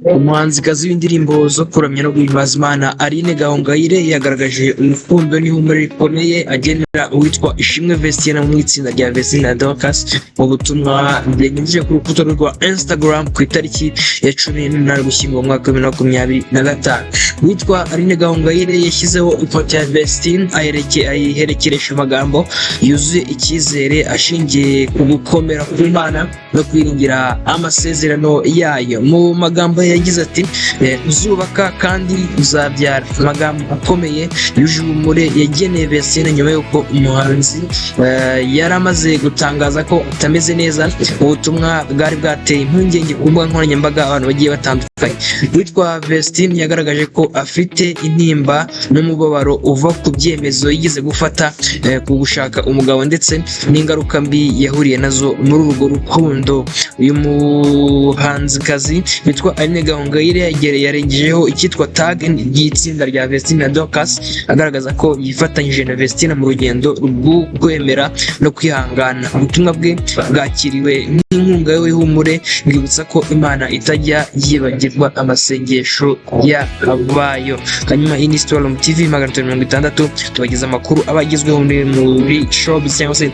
Umuhanzikazi w'indirimbo zo kuramya no guhimbaza Imana, Aline Gahongayire, yagaragaje urukundo n'ihumure rikomeye agenera uwitwa Ishimwe Vestine mu itsinda rya Vestine na Dorcas, mu butumwa yanyujije ku rukuta rwa Instagram ku itariki ya 18 Ugushyingo mu mwaka wa 2025. Uwitwa Aline Gahongayire yashyizeho ifoto ya Vestine, ayiherekeresha amagambo yuzuye icyizere ashingiye ku gukomera ku Mana no kwiringira amasezerano yayo. Mu magambo ye yagize ati: "Uzubaka kandi uzabyara." Amagambo akomeye yuje ihumure yageneye Vestine nyuma y'uko umuhanzi yari amaze gutangaza ko atameze neza. Ubutumwa bwari bwateye impungenge ku mbuga nkoranyambaga abantu bagiye batandukanye. Uwitwa Vestine yagaragaje ko afite intimba n'umubabaro uva ku byemezo yigeze gufata ku gushaka umugabo, ndetse n'ingaruka mbi yahuriye nazo muri urwo rukundo. Uyu muhanzikazi witwa Aline Gahongayire yarengejeho icyitwa tag ry'itsinda rya Vestine na Dorcas, agaragaza ko yifatanyije na Vestine mu rugendo rwo kwemera no kwihangana. Ubutumwa bwe bwakiriwe nk'inkunga y'ihumure, bwibutsa ko Imana itajya yibagirwa amasengesho y'abayo. Hanyuma iyi ni Storm TV 560, tubageza amakuru aba agezweho muri showbiz cyangwa se